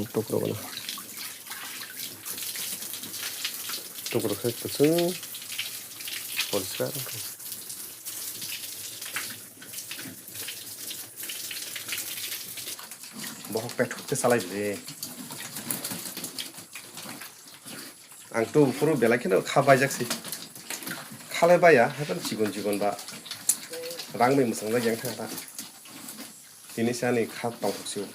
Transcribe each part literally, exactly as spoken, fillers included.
Tukrok no. Tukrok khe kwchwng poriskar wngkha. Bohok pethok khe salai le. Ang tu phuru belai kheno kha baijak si. Kha le baya, haikhe chikon chikon ba. Rang bai mwsang jak yang thang ta. Tini se ani kha tongthok si.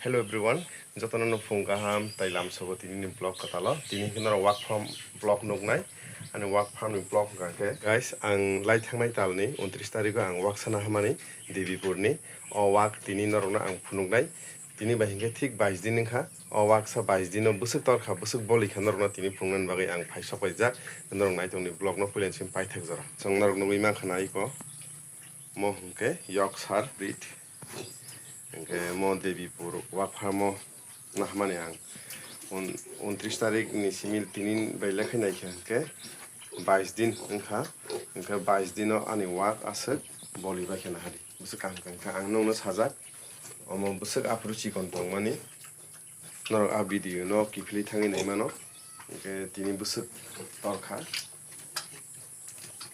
Hello everyone, jotono no phung kaham tai lamsogo tini ni vlog kwtalo. Tini hwnkhe norok work from vlog nuknai. Ani work farm ni vlog hwnkha khe, guys, ang lai thangnai talni untris tarigo ang work sana hamani Debipur ni. O work tini norokno ang phunuknai. Tini bai hwnkhe thik bais din wngkha. O waksa bais dino bwswk torkha, bwswk bolikha norokno tini phunuknani bagwi ang phai sok paijak. Norok naitongni vlogno puila simi paithak jora. Chwng norok nugwi mankha na iko. Mo hwnkhe Yorkshire breed. Hwnkhe mo Debipur wak farmo nahmani ang. Un-, untris tarik ni simi tini bai lekha naikha hwnkhe bais din wngkha. Hwnkhe bais dino ani wak aswk boli baikha nahadi. Bwswk kaham kaham kha ang nokno sajak. Omo bwswk aphuru chikon tongmani. Norok a video no kiphilwi thangwi naimano. Hwnkhe tini bwswk torkha.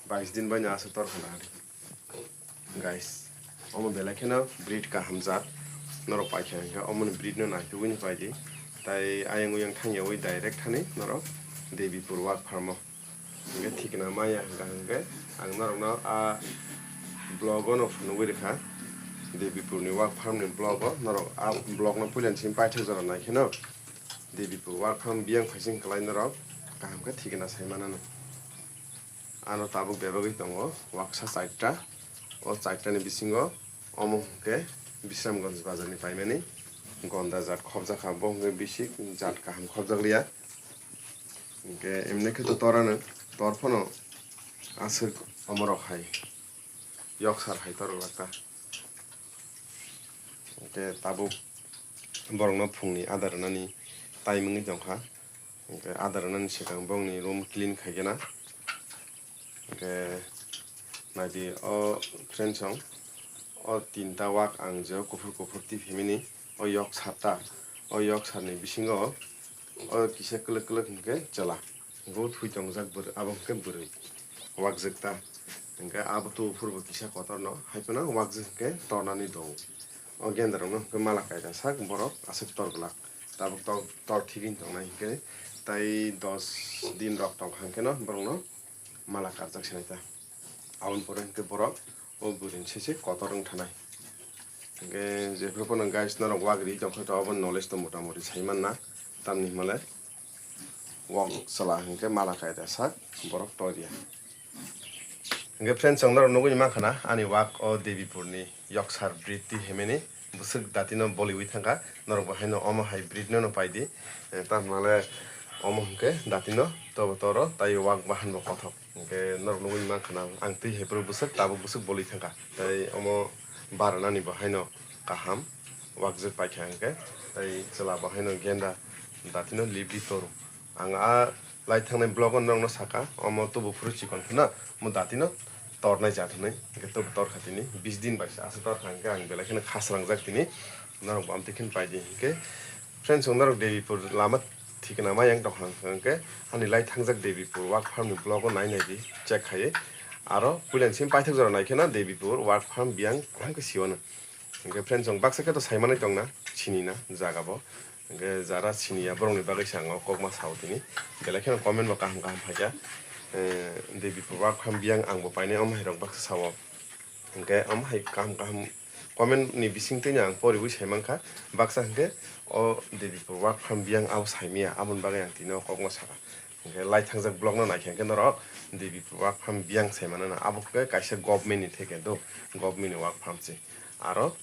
Bais din baino aswk torkha nahadi. Guys, omo belai kheno breed kaham jat. Norok paikha hwnkhe omoni breed no naitugwi paidi. Tai ayang uyang thangyawi direct thani norok Debipur wak farmo. Hwnkhe thikna maya hwnkha hwnkhe ang norokno a vlog-o no phunugwi rwkha. Debipurni wak farmni vlog-o norok a vlog-no puilani simi paithak jora naikheno Debipur wak farm biyang phaising kwlai norok kaham khe thikna sai manano. Ano tabuk bebagwi tongo waksa chaita. O chaitani bisingo omo hwnkhe Bisramganj bazarni paimani gonda jat khobjakha, bo hwnkhe bisik jat kaham khobjakliya. Hwnkhe emne khe to torano, tor phano aswk omorok hai, yoksar hai torok lakha. Hwnkhe tabuk borokno phungni adar rwnani time wngwi tongkha. Hwnkhe adar rwnani swkang bongni room clean khaikhe na. Hwnkhe naidi o friends song, o tinta wak ang je o kuphur kuphur twi phimini, o yoksar ta, o yoksarni bisingo o kisa kwlwk kwlwk hwnkhe chwla, hwnkhe o thwi tongjak bwrwi, abo hwnkhe bwrwi wakjwk ta, hwnkhe abo tubuphuru bo kisa kotorno hai phano wakjwk hwnkhe tornani do. O genderokno hwnkhe mala kaida sak borok aswk tor glak, tabuk tor, tor thigwi tongnai hwnkhe tai dos din rok tongkha hwnkhe no borokno mala karjak sinai ta. Aboni pore hwnkhe borok o bwrwini sese kotor wng thanai. Hwnkhe jephru phano guys norok wak ri tongkha to aboni knowledge to motamoti sai manna. Tamni hwnmale wak chwla hwnkhe mala kaida sak borok tor ya. Hwnkhe friends, chwng norok nugwi mankha na ani wak o Debipurni Yorkshire breed twi himani bwswk datino boliwi thangkha. Norok bo haino omo hai breed no no paidi. Eh, tamni hwnmale omo hwnkhe datino tobo toro tai wak bahan bo kothok. Hwnkhe norok nugwi mankha na ang twi hai phuru bwswk tabuk bwswk boli thangkha. Tai omo baranani bo haino kaham wakjwk paikha hwnkhe. Tai chwla bo haino genda datino libri toru. Ang a lai thangnai vlog o norokno saka, omo tubuphuru chikon phano, omo datino tornai jat hwnwi, hwnkhe tubu torkha tini, bis din bai se aswk torkha hwnkhe ang belai kheno khasrangjak tini, norok bo amtwi kheno paidi hwnkhe. Friends, chwng norok Debipur lama thikna ma yang tongkha hwnkhe, ani lai thangjak Debipur wak farm ni vlog o nai naidi check khaiwi, aro puilani simi paithak jora naikheno Debipur wak farm biyang kaham khe siwano. Hwnkhe friends, chwng baksa khe to sai manwi tongna, sini na jaga bo. Hwnkhe jara sini ya, borokni bagwi se ang o kokma sao tini. Belai kheno comment bo kaham kaham phaikha. Eh, Debipur wak farm biyang ang bo painai, omo hai rok baksa sao. Hwnkhe omo hai kaham kaham comment ni bising twi ang poriwi sai mankha. Baksa hwnkhe o Debipur wak farm biyang abo sai maya, aboni bagwi ang tini o kokma sakha. Hwnkhe lai thangjak vlog no naikha hwnkhe norok Debipur wak farm biyang sai manana, abo khe kaisa government ni theke do, government ni wak farm se. Aro,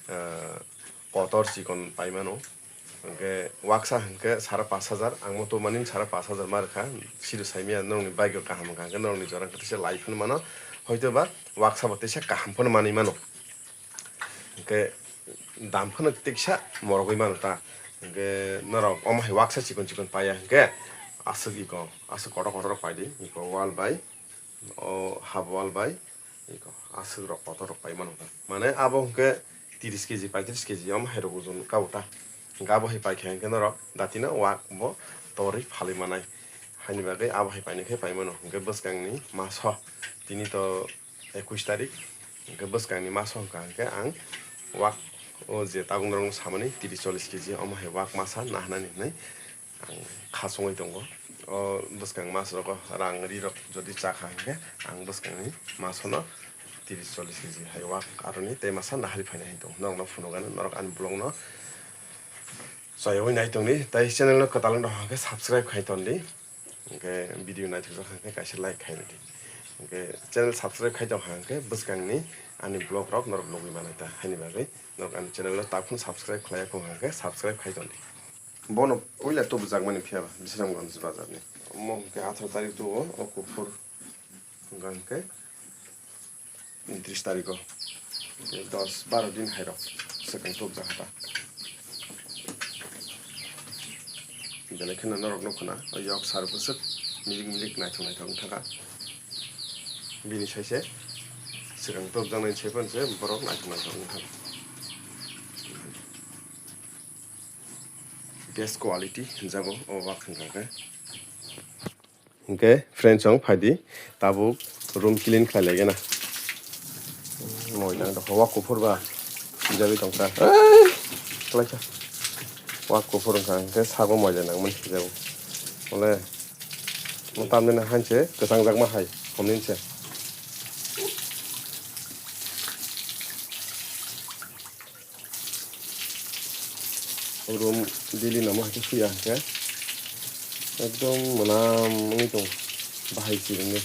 eh, kotor chikon paimano. Hwnkhe waksa hwnkhe sara pash hajar, ang moto mani sara pash hajar ma rwkha. Siro saimaya norokni bike rok kaham wngkha hwnkhe norokni jora hwnkhe teisa lai phano mano. Hoitoba waksa bo teisa kaham phano manwi mano. Hwnkhe dam phano teisa morogwi mano ta. Hwnkhe norok omo hai waksa chikon chikon paiya hwnkhe aswk iko, aswk kotor kotor rok paidi, iko wall bai. O hap wall bai iko aswk rok kotor rok pai mano ta. Mane abo hwnkhe Tiris kg, paitris kg omo hai rok ojon kabo ta. Hwnkhe abo hai paikha hwnkhe norok datino wak bo torwi phalwi manai. Haini bagwi abo hai paini khe paimano. Hwnkhe bwskangni maso tini to ekush tarik. Hwnkhe bwskangni maso hwnkha hwnkhe ang wak o je tabuk norokno samani tiris chollish kg omo hai wak masa nahanani hwnwi ang khasungwi tongo. O bwskang mas rogo rang ri rok jodi chakha hwnkhe ang bwskangni masono tiris chollish kg hai wak aroni tei masa nahari phainai hai tongo. Norokno phunukgano, norok ani vlogno chayawui nai tongdi, tei channel no kwtal wng tong khe subscribe khai tondi, hwnkhe video naithokjak khe kaisa like khai rwdi, hwnkhe channel subscribe khai tong khe bwskangni ani vlog rok norok nugwi manai ta, haini bagwi norok ani channel no takhun subscribe khlai ya khong khe subscribe khai tondi. Bono puila tubujakmani phiyaba Bisramganj bazarni. Omo hwnkhe atharo tarik tuo, o kuphur hwnkha hwnkhe tris tariko. Dos baro din hairok swkang tubujak kha ta. Belai kheno norok nukho na, o yok sar bwswk milik milik naithok naithok wngkha kha. Bini saise swkang tubujaknai se phano se borok naithok naithok wngkha. Best quality hinjago o wak hwnka khe. Hwnkhe friends, chwng phaidi tabuk room clean khlai laigena. Moila wngkha wak kuphur ba hinjagwi tongkha. Ei! Klaisa. Wak kuphur wngkha hwnkhe sago moila nangmani hinjago. Ole, mo tamni na hanse kwchangjakma hai homni se. Room daily namo hai khe suya hwnkhe ekdom mwnam wngwi tongo, bahai se wngwi.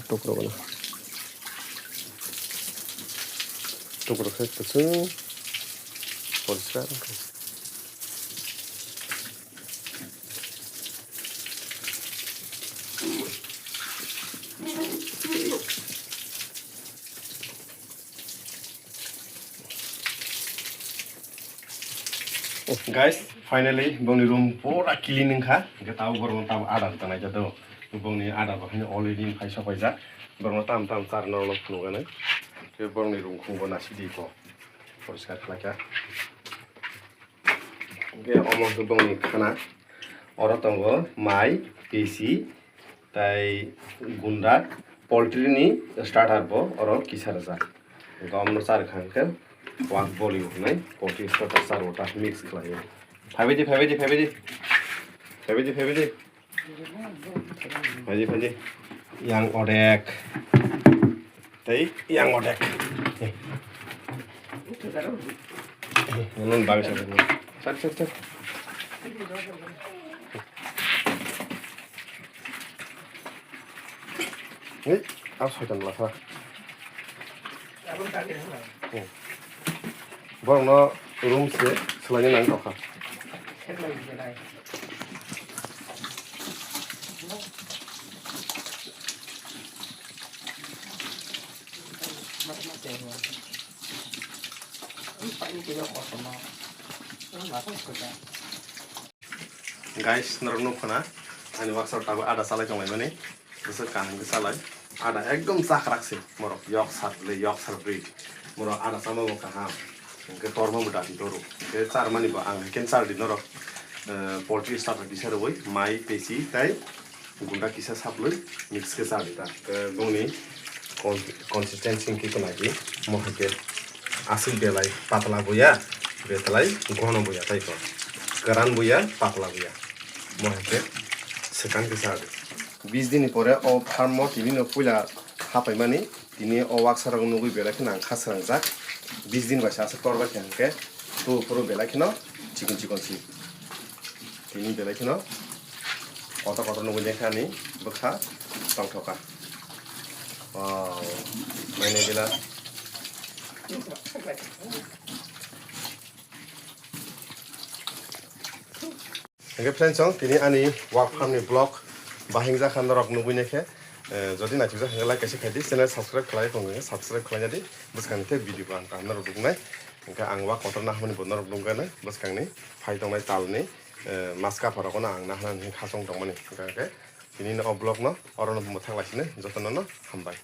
Tukro gana. Tukro khe kwchwng poriskar wngkha. Guys, finally bongni room pura clean wngkha. Hwnkhe tabuk borokno tabuk order tanai jado. Bongni order bo haino already phai sopaijak. Borokno tam tam char norokno phunukgani. Tei borokni room khungbo nasidi ko. Poriskar khlaikha. Hwnkhe omo hwnkhe bongni khana. Oro tongo mai, pesi, tai gunda, poultry ni starter bo oro kisa rijak. Hwnkhe omono charwkha hwnkhe wak bolio hwnwi poultry starter charwo ta mix khlaiwi. Phaibaidi, phaibaidi, phaibaidi. Phaibaidi, phaibaidi. Phaidi, phaidi. Yang odek. Tei yang odek. Nun bagi satu. Satu, satu, satu. Hei, ah, soitan lasa. Hmm. Borokno room se swlaina nang tongkha. Guys, norok nukho na, ani waksa tabuk ada salai tonglaimani. Bwswk kaham khe salai. Ada ekdom chakrak se. Morok yok sat le, yok sat breed. Morok ada chama bo kaham. Hwnkhe torma bo dati toro. Hwnkhe charmani bo ang hwnkhe chardi norok, eh, poultry starter kisa rwui, mai, pesi, tai gunda kisa saplui mix khe chardi ta. Hwnkhe bongni con-, consistency hwnkhe khe nai di. Mo hwnkhe aswk belai patla bo ya, belai gono bo ya, tai kok. Kwran bo ya, patla bo ya. Mo hwnkhe swkang khe chardi. Bis din ni pore o farm o tini no puila hapaimani, tini o waksa rok nugui belai kheno ang kha srangjak. Bis din bai sa aswk tor bai kha hwnkhe tu phuru belai kheno chikon chikon si. Tini belai kheno kotor kotor nugui lekha ni bwkha tongthoka. Wow, naina gila. Hingke friends, chong tini ani wak farm ni vlog bahing jakha norok nugui naikhe, eh, jodi naithok jak hingke like kaisa khaidi, channel subscribe khlai tong hingke subscribe khlai nadi, bwskang khe video bo ang kaham norok nuknai. Hingke ang wak kotor nahamani bo norok nukgana, bwskang ni phai tongnai tal ni, eh, mas kapha rokno ang nahana hing khachong tongmani. Hingke tini no o vlog no oro no mwthang laisini jotono no hambai.